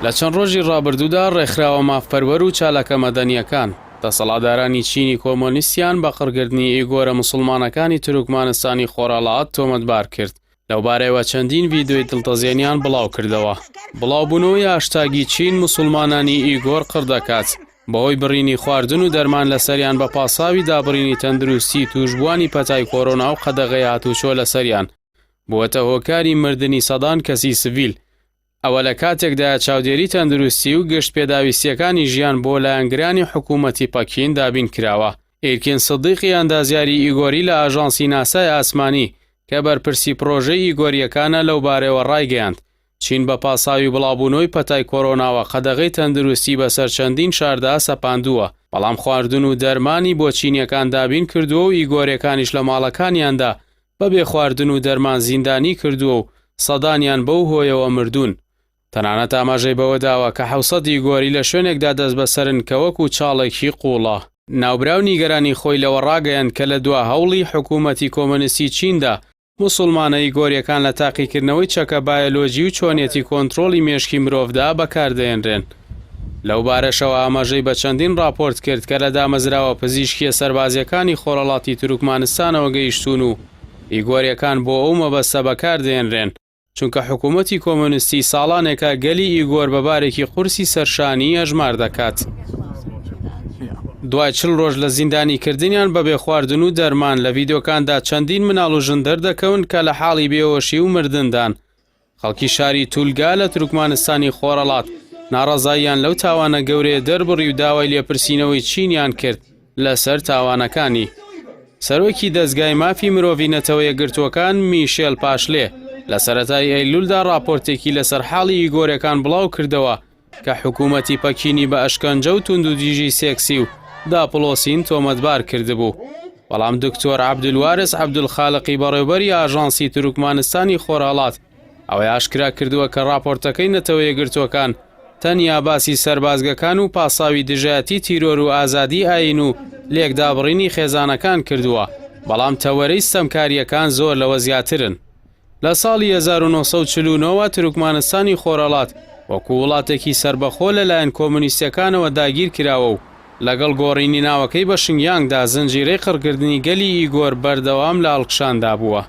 لە چەند ڕۆژی ڕابردوودا ڕێکخراوە مافپەروەر و چالاکە مەدەنییەکان، دەسەڵاتدارانی چینی کۆمۆنیستیان بە قڕکردنی ئیگۆرە موسڵمانەکانی تورکمانستانی خۆرهەڵات تۆمەتبار کرد. لەوبارەیەوە چەندین ڤیدیۆی دڵتەزێنیان بڵاوکردەوە. بڵاوبوونەوەی هاشتاگی چین موسڵمانانی ئیگۆر قڕ دەکات، بەهۆی بڕینی خواردن و دەرمان لەسەریان بە پاساوی دابڕینی تەندروستی تووشبووانی پەتای کۆرۆنا و قەدەغەی هاتووچۆ لەسەریان، بووەتە هۆکاری مردنی سەدان کەسی سڤیل. ئەوە لە کاتێکدایە چاودێری تەندروستی و گشت پێداویستییەکانی ژیان بۆ لایەنگرانی حکوومەتی پەکین دابین کراوە. ئیرکین سدیقی ئەندازیاری ئیگۆری لە ئاژانسی ناسای ئاسمانی کە بەرپرسی پڕۆژەی ئیگۆرییەکانە لەوبارەیەوە ڕایگەیاند، چین بە پاساوی بڵاوبوونەوەی پەتای کۆرۆناوە قەدەغەی تەندروستی بەسەر چەندین شاردا سەپاندووە، بەڵام خواردن و دەرمانی بۆ چینییەکان دابین کردووە و ئیگۆرییەکانیش لە ماڵەکانیاندا بەبێ خواردن و دەرمان زیندانی کردووە و سەدانیان بەو هۆیەوە مردوون. تەنانەت ئاماژەی بەوە داوە کە 700 ئیگۆری لە شوێنێکدا دەستبەسەرن کە وەکو چاڵێکی قووڵە. ناوبراو نیگەرانی خۆی لەوە ڕاگەیاند کە لە دوا هەوڵی حکوومەتی کۆمۆنیستی چیندا موسوڵمانە ئیگۆریەکان لە تاقیکردنەوەی چەکە بایۆلۆجی و چۆنیەتی کۆنترۆڵی مێشکی مرۆڤدا بەکاردەهێنرێن. لەو بارەشەوە ئاماژەی بە چەندین ڕاپۆرت کرد کە لە دامەزراوە پزیشکییە سەربازییەکانی خۆرهەڵاتی تورکمانستانەوە گەیشتوون و ئیگۆریەکان بۆ ئەو مەبەستە بەکاردەهێنرێن، چونکە حکوومەتی کۆمۆنیستی ساڵانێکە گەلی ئیگۆر بە بارێکی قورسی سەرشانی ئەژمار دەکات. دوای 40 ڕۆژ لە زیندانیکردنیان بە بێ خواردن و دەرمان، لە ڤیدیۆکاندا چەندین مناڵ و ژن دەردەکەون کە لە حاڵی بێهۆشی و مردندان. خەڵکی شاری تولگا لە تورکمانستانی خۆرهەڵات ناڕەزاییان لەو تاوانە گەورەیە دەربڕی و داوای لێپرسینەوەی چینیان کرد لەسەر تاوانەکانی. سەرۆکی دەزگای مافی مرۆڤی نەتەوە یەکگرتووەکان میشێل پاشلێ لە سەرەتای ئەیلولدا ڕاپۆرتێکی لەسەر حاڵی ئیگۆرەکان بڵاو کردەوە کە حکوومەتی پەکینی بە ئەشکەنجە و توندوتیژی سێکسی و داپڵۆسین تۆمەتبار کردبوو. بەڵام دکتۆر عەبدولوارس عەبدولخالقی بەڕێوبەری ئاژانسی تورکمانستانی خۆرهەڵات ئەوەی ئاشکرا کردووە کە ڕاپۆرتەکەی نەتەوە یەکگرتووەکان تەنیا باسی سەربازگەکان و پاساوی دژایەتی تیرۆر و ئازادی ئایین و لێکدابڕینی خێزانەکان کردووە، بەڵام تەوەرەی ستەمکارییەکان زۆر لەوە زیاترن. لە ساڵی 1949 وە تورکمانستانی خۆرهەڵات وەکو وڵاتێکی سەربەخۆ لەلایەن کۆمۆنیستەکانەوە داگیرکراوە و لەگەڵ گۆڕینی ناوەکەی بە شنگیانگدا زنجیرەی قڕکردنی گەلی ئیگۆر بەردەوام لە هەڵکشاندا بووە.